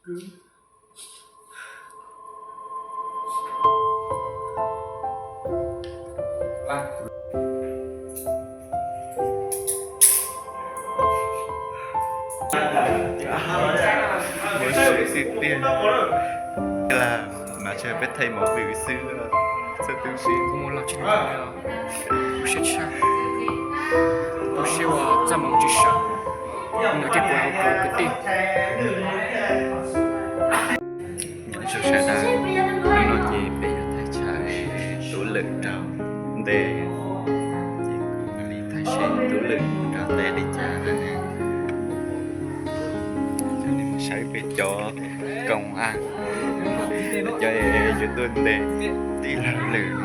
Ua si tiag tiag. Ces no tsuas peb thaij movie xwb, txhua tus sib ua los tsis, tu siab tshaj, tu siab uas txaj muag tsis sawv, nws thiaj kuv hauv kuv kwv tij. Nyob zoo sawv daws, hnub no ces peb yuav thaij tshaj Tub Lwm raug ntes, ces kuv mam li thaij seb Tub Lwm raug ntes li cas na. Saib peb cov koom as, cov yuav tuaj ntes tij laug Lwm.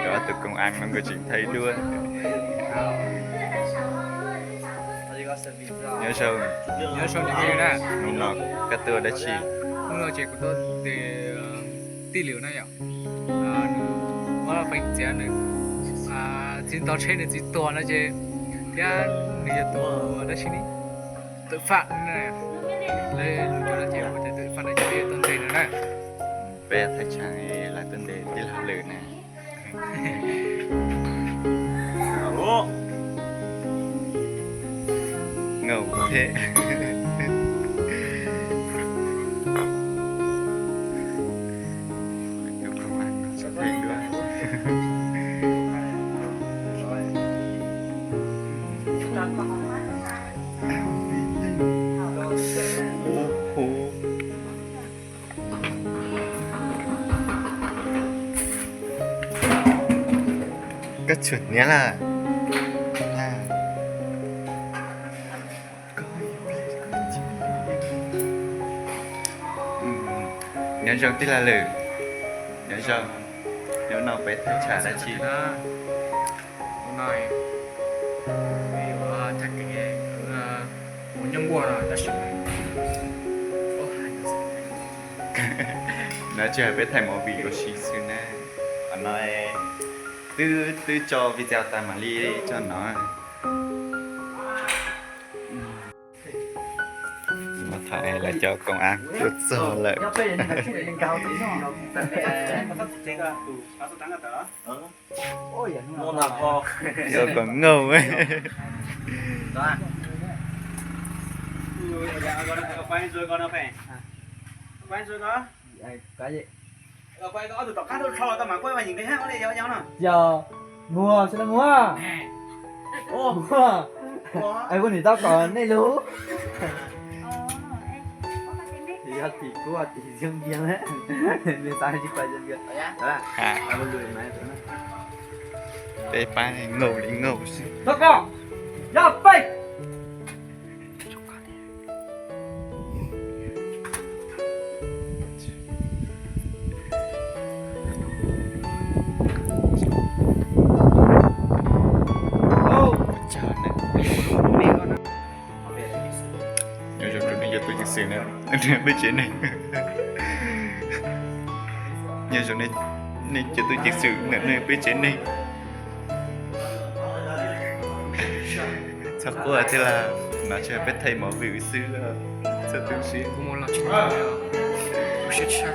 Cov tus koom as no nkawd tseem thaij duab. Nyob zoo, nyob zoo na. Hnub no koj tuaj dab tsi? Hnub no ces kuv tuaj ntes tij Lwm na yom. Nws muab feem txiav nws txiv ntov tsheb nws txiv tuag no ces, thiab nws yog tus dab tsi ne, tội phạm na. Lawv cov no ces ua cov tội phạm no ces peb yuav tuaj ntes nws na. Peb thaij tshaj lawv tuaj ntes tij laug Lwm na. Ngauj thiab. Koj tsuas hniav lawm. Nyob zoo tij laug Lwm. Nyob zoo. Hnub no peb thaij tshaj dab tsi? Hnub no peb yuav thaij kev ua nyob nkuaj no tab sis no tsis hais peb thaij movie ua si xwb na. Qhov no twb, twb tso video tas mam li tso no. Lawv cov koom as tuaj txog lawm. Cov koom ngauj. Yog, muag, sawv daws muag. Muag. Es kuv nim tau kom nej lug. Yog tim kuv tim Yeeb Npias, nws xav tsis pais Yeeb Npias. Peb pab ngaum li ngaum xwb. Yog peb. Nyob zoo nej cov tub ceev xwm na, peb tsev neeg. Nyob zoo nej cov tub ceev xwm na, nej peb tsev neeg. Txhob quaj thiab lawm, no tsis yog peb thaij movie xwb, txhob tu siab. Kuv mus los tsis tau, tu siab tshaj,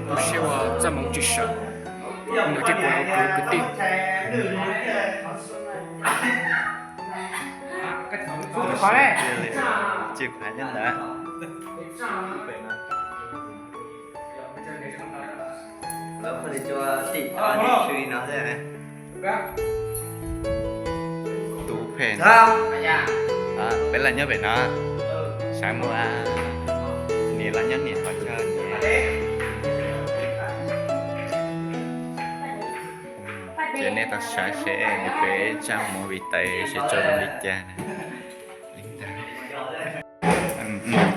tu siab uas txaj muag tsis sawv, nws thiaj kuv hauv kuv kwv tij. Tsis phav nyob ntawd. Lawv pheej li cua tim tod ces swb li no thiab. Tus phem. Peb los nyob pem no, saib mus, niam los nyob niam qhov chaw. Ces nej tau saib seb peb tsaj movie tais seb tso zoo li cas na.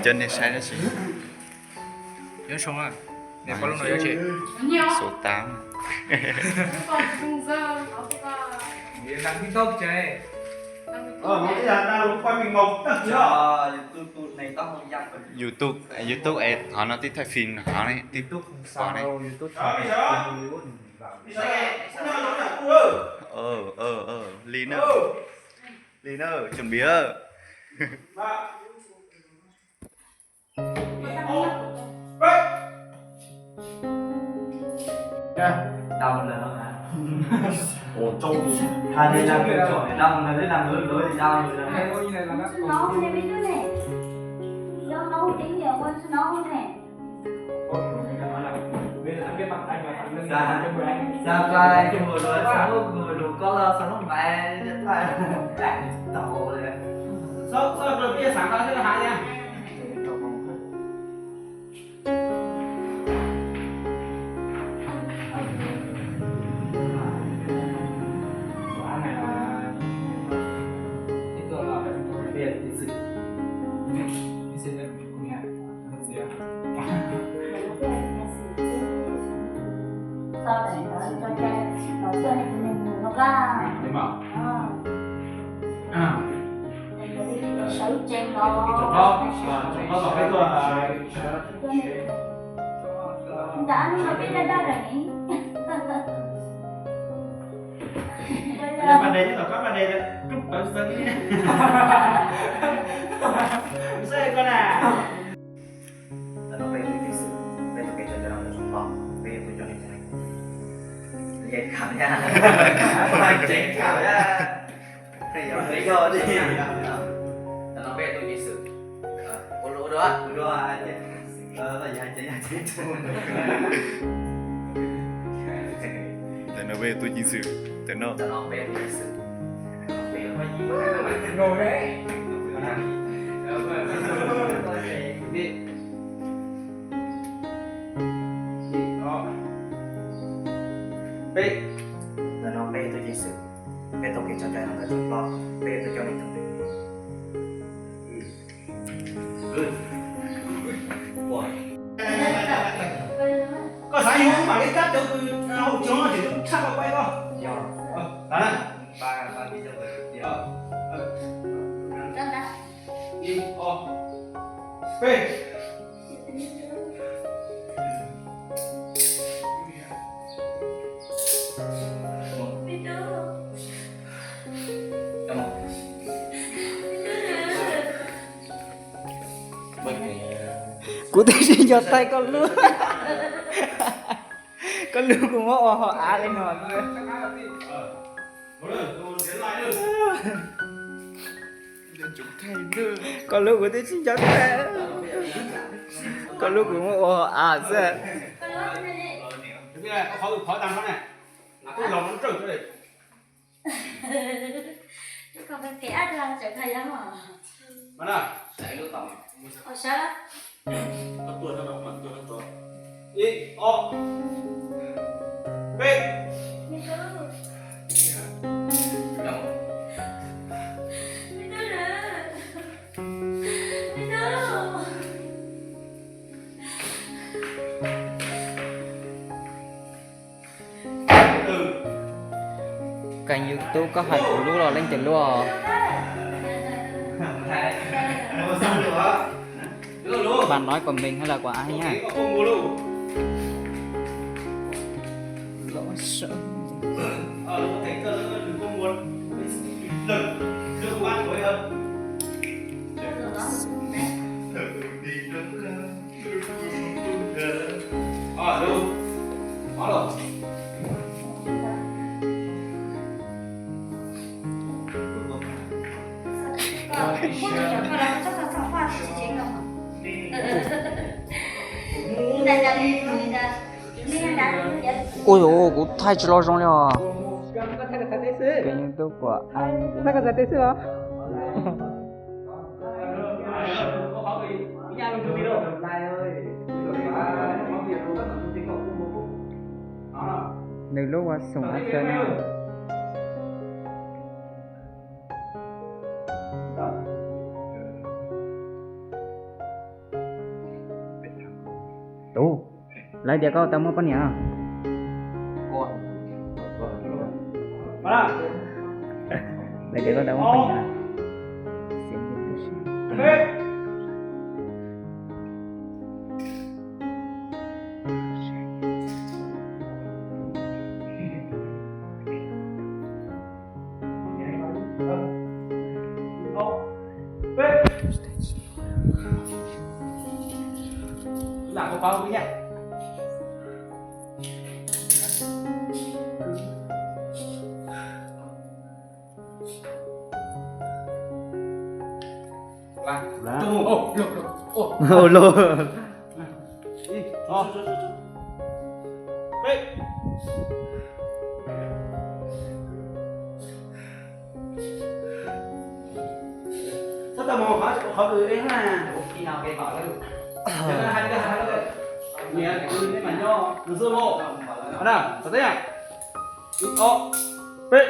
Coj nej saib dab tsi? Số tám. Ờ, một cái là đang quay mình một tắt nữa. Cho YouTube tụi này tao không dạy. YouTube, à, YouTube em họ nói tiếp theo phim họ này, tiếp YouTube không sao, YouTube thôi. Ờ, ờ, ờ, Linh ơi. Linh ơi, chuẩn bị ơi. Đau lần đó hả? Ủa, trông hai mươi lăm cái trò này đau lần đấy, làm lưỡi lưỡi thì đau rồi. Nó không nên biết đứa này. Nó không tính nhiều hơn, nó không thể. Xa, xa tay, chụp một đứa, sao lúc người đủ có lo, sao lúc mày điện thoại. Tao rồi. Sao, sao rồi bây giờ sáng tao sẽ là hại nha. Vụ án này là tiếp tục là phải chúng tôi phải đi tìm sự. Đi xem đây, cùng nha. Sao lại nói cho cha, nói cho nên mình ngủ nó ra. Đúng không? Ờ. À. Mình phải đi sớm trên đó. Chồng có, chồng có bảo cái tôi là Cho nên đã ăn nó biết ra ra rồi nhỉ? Ban đêm nó có ban đêm là cúp tớ sân nhé. Sân con à. Tao nói bé tôi chim sưn, bé tôi kể cho tao rằng tao sống to, bé tôi cho nên thế này. Dễ cảm nha. Dễ cảm nha. Hay là bé do đi. Tao nói bé tôi chim sưn. Ủa lũ đó. Lũ đó hả? Ờ, là dạy, dạy, dạy, dạy. Tao nói bé tôi chim sưn. Tao nói. Tao nói bé tôi chim sưn. Ngồi đấy. Bé. Tao nói bé tôi chim sưn. Bé tôi kể cho tao rằng tao sống to. Bé tôi cho nên tao. Koj xav yug ub mam li kab cov kws hauv tsev no ces tshaj koj pab koj. Yog. Tag na. Ib, ob, peb. Kuv twb tsis nco thaij koj lub, koj lub kuv muab ua hauv av li no. Koj lub kuv twb tsis nco thaij, koj lub kuv muab ua hauv av xwb. Ua sawv. Ib, ob, peb. Kênh YouTube koj hais kuv lub los leej twg lub? Bạn nói của mình hay là của ai nhá? Ui dồi, kuv thaij tsis los zoo li os. Kênh YouTube của anh. Nws lub ua Xoom Xwm na. Tus, lawv tias koj tau muaj poj niam. Để con đá bóng mày hả? Xiến thì cũng Làm cho có nha. Alo. Sab tau mus qhov qhov kws eb na. Niam, neb mas nyob nws xwb lauj. Au na, txog teb yom. Ib, ob, peb.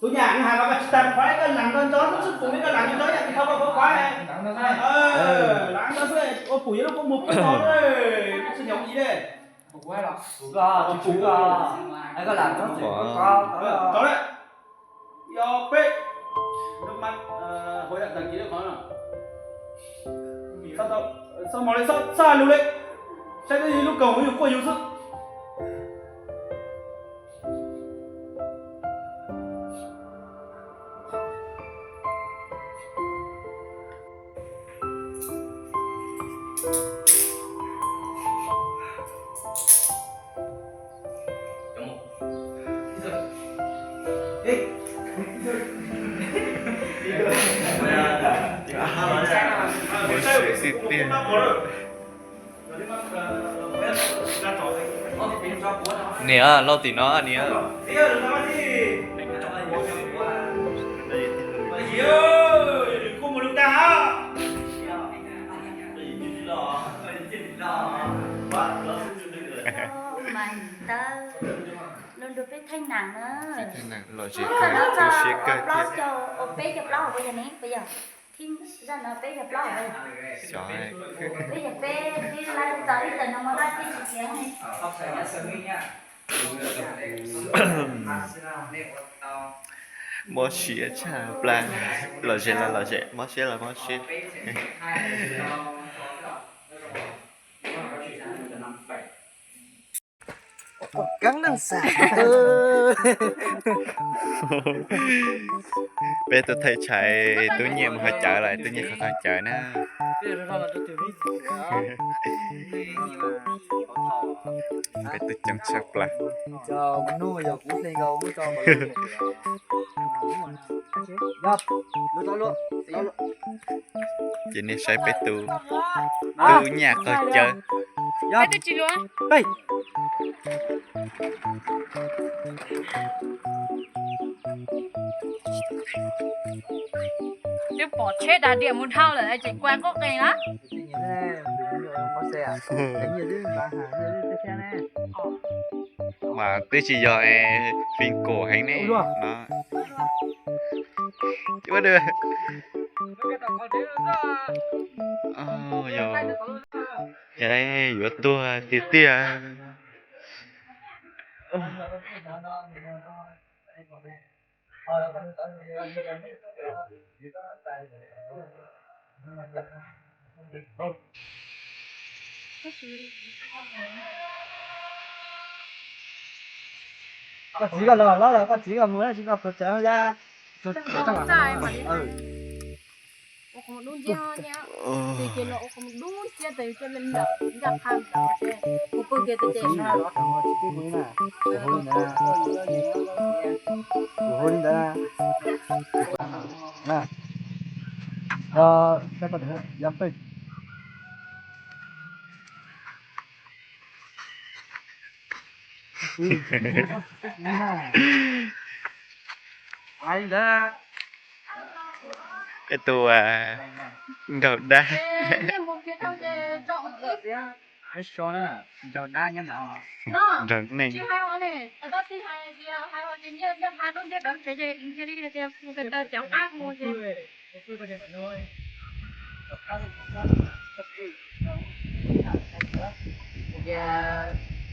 Tus nyam, nws hais mas koj tsis tas qhov koj lam nto nto, tub xwb pum koj lam nto nto yam tsis tau koj kov kov. Lam nto xwb, ua pum yog lub kua muag pub no, tsis nyob ib le. Tau le. Yog peb. Hauv yam tag kis qhov no. Xob mos li, xob lug li. Saib twb yog lub kaus yug quaj yug xwb. Ua siab tiag tiag. Niam, lauj tim no niam. Mas ntawd los nrog peb theej nam na. Lom zem kawg, tu siab kawg thiab. Plaub caug, peb caug plaub hauv puas yog ne, puas yog? Theej zaj no peb caug plaub hauv. Peb caug peb, peb lawv txog ib tawm no mas lawv peb tsis khiav ne. Mob siab tshaj plaws. Lom zem los lom zem, mob siab los mob siab. Keeb neej xas. Peb tuaj thaij tshais tub Nyiaj mus haus cawv lawm, tub Nyiaj qhov haus cawv na. Peb tuaj coob tshaj plaws. Ces nej saib peb tus tub Nyiaj qaug cawv. Twb pom tsheb dag diam mus dhau lawm ces kua qub qees na. Mas twb tsis yog feem kaum heev ne no. Yuav tuag tiag tiag. Koj txiv koj los los los koj txiv koj mus tsis koj puas txawv ya. Peb tus nraug dab. Nraug neeg. Ces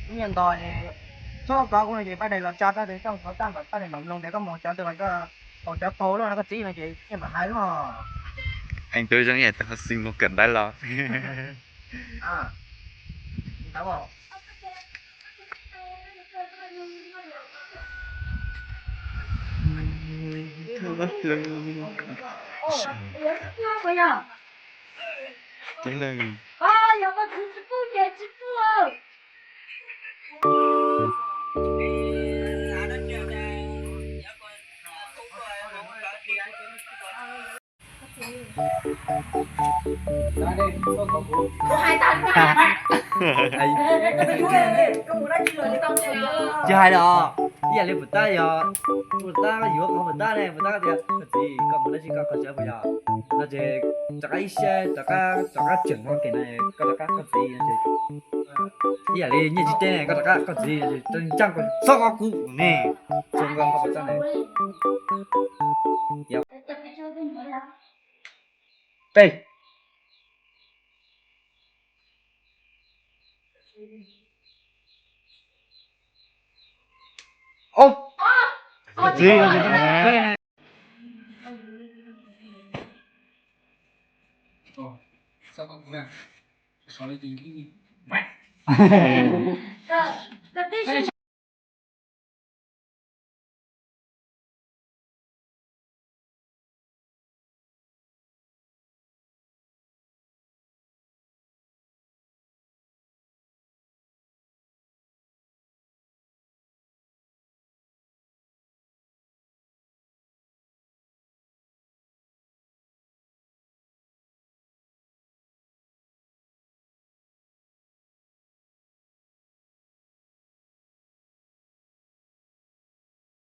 ib nyuag nto ces txhob kov kuv no ces pab daim los tso rau tes txoj qhov tag kom pab daim mam mloog tias koj mus cov twg los koj, haus cov qaug luaj no koj txiv no ces yeej mam hais los. Anh Tú giống như tôi xin một cận đáy lo. Chính là Tsis hais los, ib yam li puas tab yog, puas tab yuav qhov puas tab ne, puas tab tias koj txiv koj mus dab tsi koj qhov tsev puas yog? No ces rov qab ib siab rov qab, rov qab tseem no tes no koj rov qab koj txiv no ces ib yam li nyiaj tsis teb ne koj rov qab koj txiv no ces ncaj koj txhob kov kuv ne, txhob kov qhov puas tab ne. Peb. Ov.